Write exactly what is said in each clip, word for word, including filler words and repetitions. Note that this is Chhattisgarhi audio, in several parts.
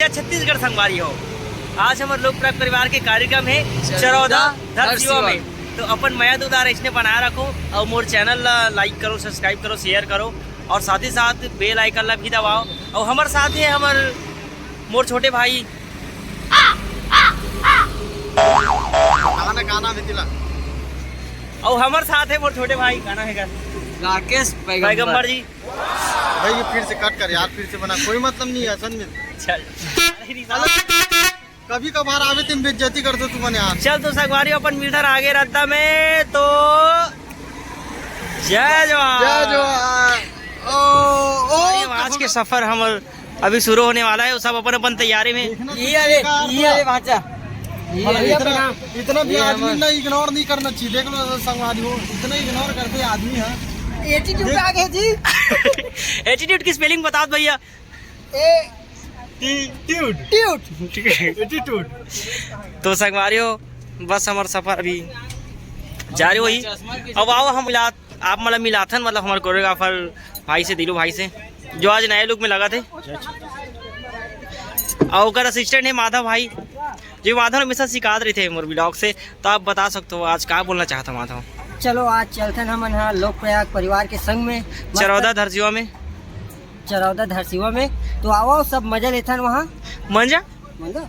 जय छत्तीसगढ़ संगवारी हो। आज हमर लोक प्र-, परिवार के कार्यक्रम हे चरौदा चरौदा धरसीवा धरसीवा। में। तो अपन मया दुलार इसने बनाए रखो और मोर चैनल ला लाइक करो, सब्सक्राइब करो, शेयर करो और साथ ही साथ बेल आइकन ला भी दबाओ। और हमर साथ हे हमर मोर छोटे भाई। गाना, गाना भी तिला। और हमर साथ हे मोर छोटे भाई, गाना हे का? राकेश पैगंबर। पैगंबर जी। भाई, ये फिर से कट कर यार, फिर से बना, कोई मतलब नहीं है असल में। चल। कभी कभार आवे, तुम बेइज्जती कर दो तुमने यार। चल, तो संगवारी अपन मिलथन आगे रद्दा में, तो जय जवान। जय जवान। ओ, ओ, अरे, आज के सफर हमर अभी शुरू होने वाला है, सब अपन अपन तैयारी में। देखना तो ये अरे, बेकार ये था। अरे, भांचा। ये मतलब अरे, इतना, इतना भी ये आदमी हमर ना इग्नोर नहीं करना चाहिए। देख लो संगवारी हो, इतना इग्नोर करते आदमी है। एटीट्यूड देख आ गया जी। एटीट्यूड की स्पेलिंग बता दो भैया। A T-, tude. Tude. Attitude. तो संगवारी हो, बस हमर सफर अभी जारी होही। अब आओ हम मिला, आप मतलब मिलाथन, मतलब हमर कोरियोग्राफर भाई से, दिलू भाई से, जो आज नए लुक में लगा थे। और ओकर असिस्टेंट है माधव भाई, जो माधव हमेशा सिखात रहिथे मोर ब्लॉग से। तो आप बता सकते हो आज का बोलना चाहता माधव? चलो, आज चलथन हमन ह लोक प्रयाग परिवार के संग में मस्त चरौदा धरसीवा में। चरौदा धरसीवा में। तो आओ, सब मजा लेथन वहाँ। मजा? मजा?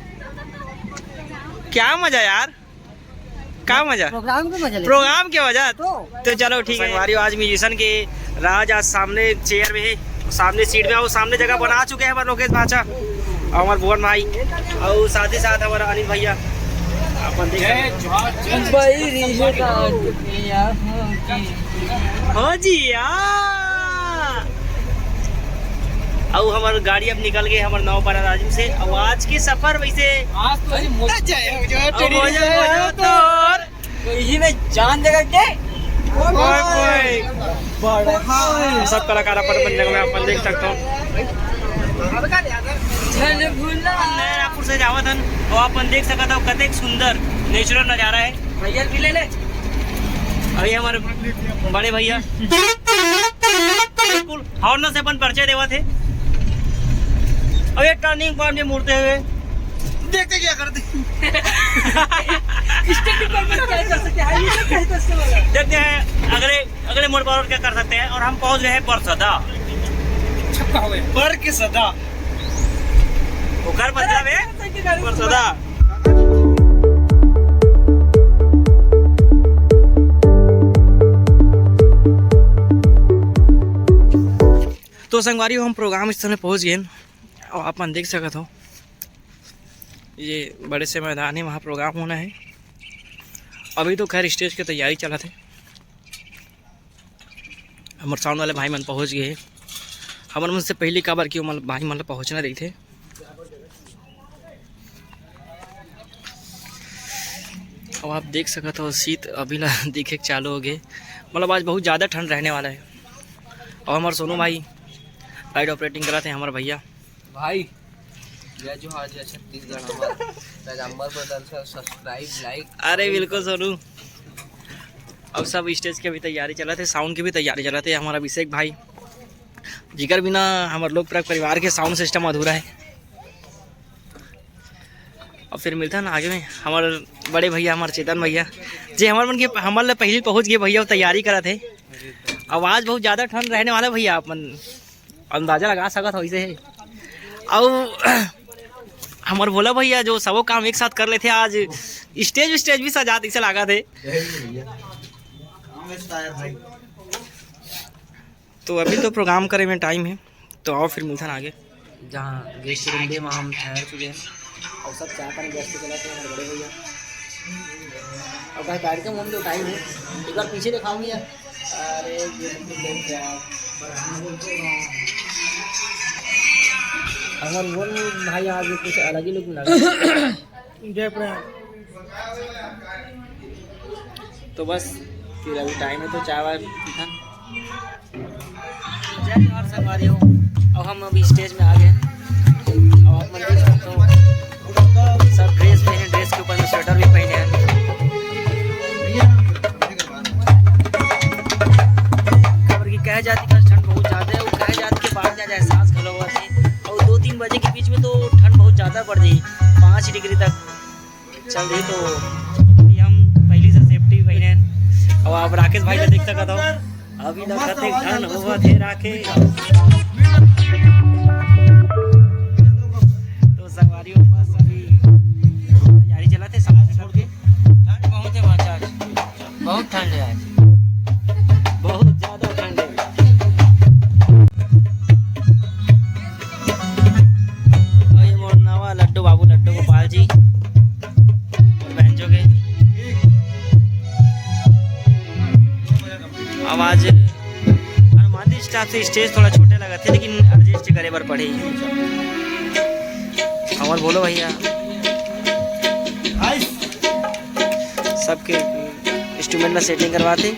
क्या मजा यार? का मजा? प्रोग्राम के मजा लेथन। प्रोग्राम के मजा? तो? तो चलो ठीक है। संगवारी, आज म्यूजिशियन के राज आज सामने चेयर में है, सामने सीट में, और सामने जगह बना चुके हैं हमारे लोकेश भांचा और हमारे भुवन भाई, और साथ ही साथ हमारा अनिल भैया। अपन देख सकते हैं। बैरी है रात में यहाँ की। हाँ जी यार। और हमारे गाड़ी अब निकल गए हमारे नौपाड़ा राजिम से। और आज के सफर वैसे आज तो अरे मजा आया, मजा और तेरी मजा, है मजा तो। तो और तो यही में जान देगा के? ओए, ओए। बड़ा। सब कलाकार अपन अपन जगह में अपन देख सकते हो। नए रायपुर से जावत हन और अपन देख सकत हो कतेक सुंदर नेचुरल नजारा है। भैया भी ले ले। अभी हमारे बड़े भैया बिल्कुल हॉर्न से अपन परिचय देवत हे। अब ये टर्निंग पॉइंट में मुड़ते हुए देखते क्या करते। स्टेट डिपार्टमेंट क्या कर सकते हैं, हाईवे पे क्या कर सकते हैं? देखते हैं अगले, अगले मोड़ पर और क्या कर सकते हैं। और हम पहुंच गए हैं परसदा। छक्का हो गया। पर के सदा। ओकर मतलब है परसदा। तो संगवारी हो, हम प्रोग्राम स्थल में पहुंच गए और आप मन देख सकत हो, ये बड़े से मैदान है, वहाँ प्रोग्राम होना है। अभी तो खैर स्टेज के तैयारी चलत है। हमर साउंड वाले भाई मन पहुंच गए। हमर मन से पहले काबर कि ओमन भाई मन ल पहुंचना रहिथे। अब आप देख सकत हो, शीत अभी ला दिखे के चालू हो गए। मतलब आज बहुत ज़्यादा ठंड रहने वाला है। और हमारे सोनू भाई लाइट ऑपरेटिंग करत हे, हमारे भैया। भाई, जय जोहार, जय छत्तीसगढ़, हमारे पैगंबर ब्रदर्स, सब्सक्राइब, लाइक। अरे बिल्कुल सोनू। अब सब स्टेज के भी तैयारी चलत हे, साउंड की भी तैयारी चलत हे। हमारा अभिषेक भाई, जिकर बिना हमर लोक प्र-, परिवार के साउंड सिस्टम अधूरा है। अब फिर मिलता ना आगे में। हमारे बड़े भैया, हमारे चेतन भैया, जे हमर मन के, हमर ले पहले पहुंच गए भैया, वो तैयारी करत हे। आवाज बहुत ज्यादा ठंड रहने वाला है भैया, आप मन अंदाजा लगा सकत हो इसे। अउ हमर भोला भैया जो सबो काम एक साथ कर लेथे, आज स्टेज, स्टेज भी सजात इसे लागत हे। तो अभी तो प्रोग्राम करे में टाइम है, तो आओ फिर मिलथन आगे। जहाँ गेस्ट रूम में हम ठहर चुके हैं और सब चाय पानी व्यस्त चला थे हमारे बड़े भैया। और भाई कार्यक्रम होने का टाइम है, एक बार पीछे दिखाऊंगी यार। अरे ये तो क्या हमारे वन भाई आज कुछ अलग ही लुक में लगा। जय प्रयाग। तो बस फिर अभी टाइम है तो चाय वाय पीथन। जय जोहार संगवारी हो। अब हम अभी स्टेज में आ गए हैं। अब आप मन देख सकते हो, सब ड्रेस पहने, ड्रेस के ऊपर में स्वेटर भी पहने हैं। काबर कि कहे जात हे ठंड बहुत ज्यादा है, वो कहे जात हे बाहर जाए एहसास घलो होवत हे। और दो तीन बजे के बीच में तो ठंड बहुत ज्यादा पड़ जाही, पाँच डिग्री तक चल रही। तो ये हम पहली से सेफ्टी पहिरे हन। अब आप राकेश भाई ला देख सकत हो, अभी तक कतेक ठंड होवत हे राकेश। तो संगवारी हो, बस अभी तैयारी चलत हे सब छोड़ के। ठंड बहुत है भाई, आज बहुत ठंड है आज। बहुत ज्यादा ठंड है। और ये मोर नवा लड्डू बाबू, लड्डू गोपाल जी, और बैंजो के आवाज। अनुमानित हिसाब से स्टेज थोड़ा छोटे लगत हे, लेकिन एडजस्ट करे बर पड़ही। हमर बोलो भैया, सबके इंस्ट्रूमेंट में सेटिंग करवाते।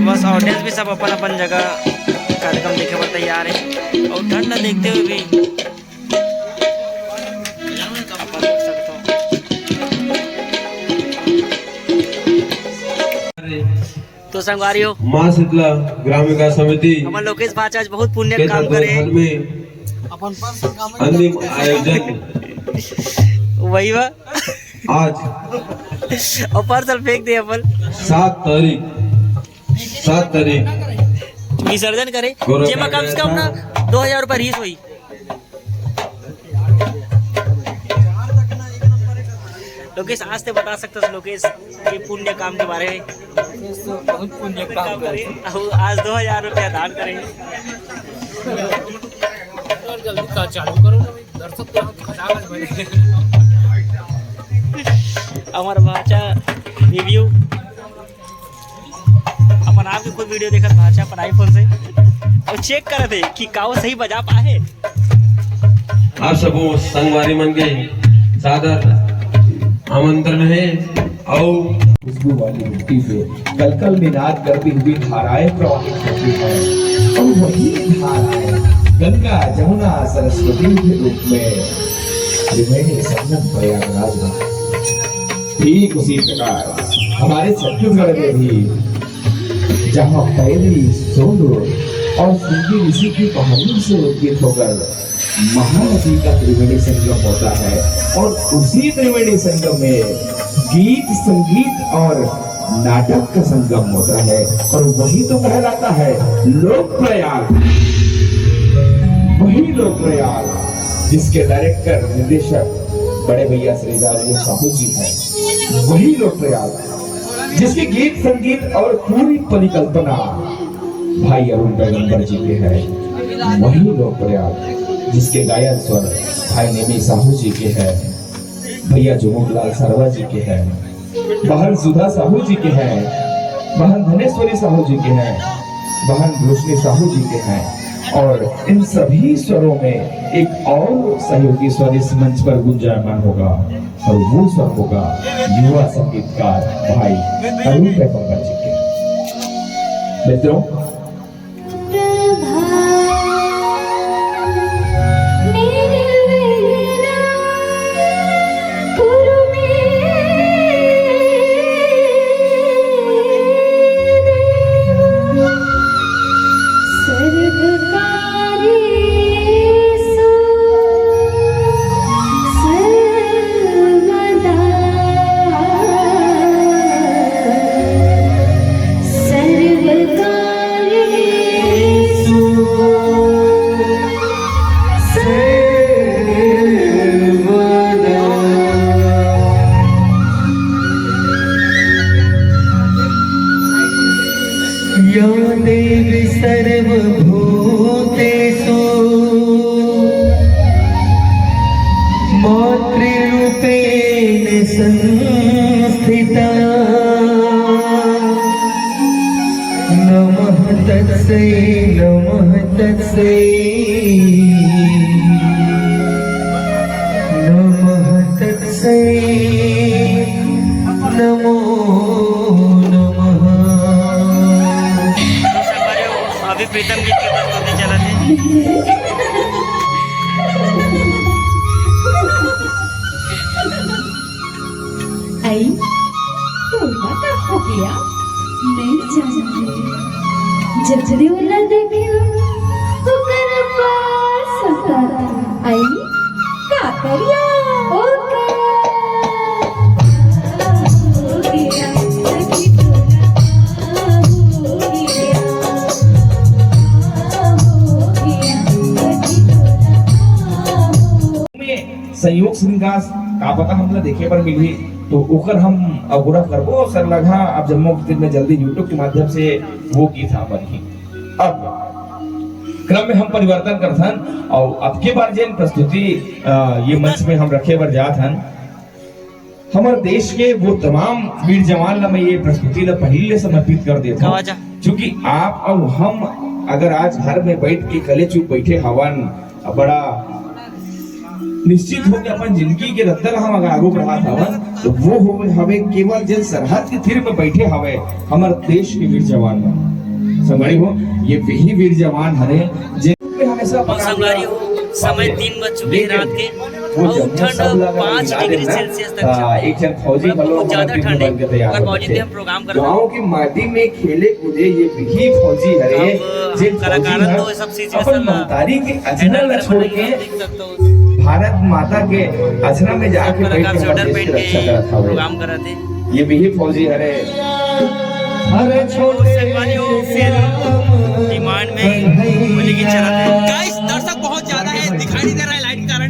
बस ऑडियंस भी सब अपन अपन जगह कार्यक्रम देखे बर तैयार है, और ठंड ला देखते हुए भी अपन देख सकते हो। तो संगवारी हो, माँ शीतला ग्राम विकास समिति हमर लोकेश भाचा आज बहुत पुण्य के काम करे। तत्वाधान में अपन पर्सनल काम अंतिम आयोजन वही बा। आज और पर्सनल फेंक दे अपन। सात तारीख, सात तारीख विसर्जन करे, जेमा कम से कम ना दो हजार रुपया रीस होई। लोकेश, आज ते बता सकत हस लोकेश, ये पुण्य काम के बारे में? लोकेश तो बहुत पुण्य काम करे। अउ आज दो हजार रुपया दान करे। और जल्दी का चालू करो ना भाई, दर्शक तो खचाखच भरे। हमार भाचा रिव्यू अपन आप के खुद वीडियो देखत भाचा अपन आईफोन से और चेक करत हे कि का वो सही बजा पाए। आप सबो संगवारी मन के सादर आमंत्रण है। आओ। खुशबू वाली मिट्टी से कलकल निनाद करती हुई धाराएं प्रवाहित होती हैं और वही धाराएं गंगा, जमुना, सरस्वती के रूप में त्रिवेणी संगम प्रयागराज में। ठीक उसी प्रकार हमारे छत्तीसगढ़ में भी जहाँ पैरी, सोंड और सिंगी ऋषि की कहानियों से उद्गित होकर महानदी का त्रिवेणी संगम होता है और उसी त्रिवेणी संगम में गीत, संगीत और नाटक का संगम होता है और वही तो कहलाता है लोक प्रयाग। वही लोक प्रयाग जिसके डायरेक्टर, निर्देशक बड़े भैया श्री राजेश साहू जी हैं, वही लोक प्रयाग जिसकी गीत संगीत और पूरी परिकल्पना भाई अरुण पैगंबर जी के है, वही लोक प्रयाग जिसके गायन स्वर भाई नेमी साहू जी के है, भैया जुमुख लाल सरवा जी के है, बहन सुधा साहू जी के हैं, बहन धनेश्वरी साहू जी के हैं, बहन रोशनी साहू जी के हैं। और इन सभी स्वरों में एक और सहयोगी स्वर इस मंच पर गुंजायमान होगा और वो स्वर होगा युवा संगीतकार भाई अरुण पैगंबर जी के। मित्रों, या देवी सर्वभूतेषु मातृरूपेण संस्थिता। नमः तस्मै, नमः तस्मै, नमः तस्मै, नमो नमः। अभी प्रीतम गीत के प्रस्तुति चलत हे। आई, तोला का हो गया? नहीं जानती। जब दिल देखियो ओकर पास उतर आई का करिया ओकर में संयोग श्रृंगार का पता हमला देखे बर मिलही, तो ओकर हम अगोरा करबो सरलघा। आप जम्मो के तीर में जल्दी YouTube के माध्यम से वो गीत ह बनही। अब क्रम में हम परिवर्तन करथन और अब के बार जेन प्रस्तुति अ, ये मंच में हम रखे बर जात हन, हमर देश के वो तमाम वीर जवान ला मैं ये प्रस्तुति ला पहले समर्पित कर देता हूँ, क्योंकि आप और हम अगर आज घर में बैठ के कले चुप बैठे हवन, बड़ा निश्चित होके अपन जिंदगी के रद्दा ला हम अगर आगू बढ़ात हवन, तो वो हो हवे केवल जेन सरहद के तीर में बैठे हवे हमर देश के वीर जवान मन। संगवारी हो, ये वही वीर जवान हरे जे हमेशा और संगवारी हो, समय तीन बज चुके हैं रात के और ठंड पाँच डिग्री सेल्सियस तक चल रही है। एक झन फौजी और बहुत ज्यादा ठंड है। अगर बावजूद भी हम प्रोग्राम कर रहे हैं। गाँव की माटी में खेले कूदे ये वही फौजी हरे, जे कलाकार तो सब चीजें अपन महतारी के अचना ला छोड़ के भारत माता के अचना में जाके बैठ के देश की रक्षा करत हवे। प्रोग्राम करत हे। ये भी फौजी हरे। अरे छोटे डिमांड में होली की चलत है। गाइस, दर्शक बहुत ज्यादा है, दिखाई नहीं दे रहा है लाइट के कारण।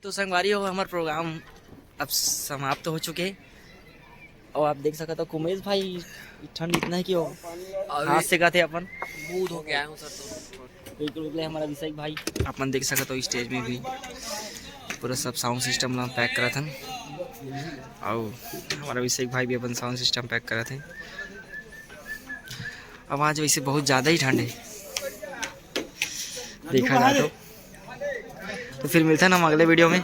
तो संगवारी हो, हमार प्रोग्राम अब समाप्त हो चुके हे। और आप देख सकत हो कुमेश भाई, ठंड इतना है कि वो अभी हाथ से गाते अपन। मुंह धो के आया हूँ सर, तो बिल्कुल, बिल्कुल, हमारा अभिषेक भाई, अपन देख सकत हो स्टेज में भी पूरा सब साउंड सिस्टम ला पैक करत हन। और हमारा अभिषेक भाई भी अपन साउंड सिस्टम पैक करत हैं। अब आज वैसे बहुत ज़्यादा ही ठंड है, देखा जाए तो। तो फिर मिलते हैं हम अगले वीडियो में।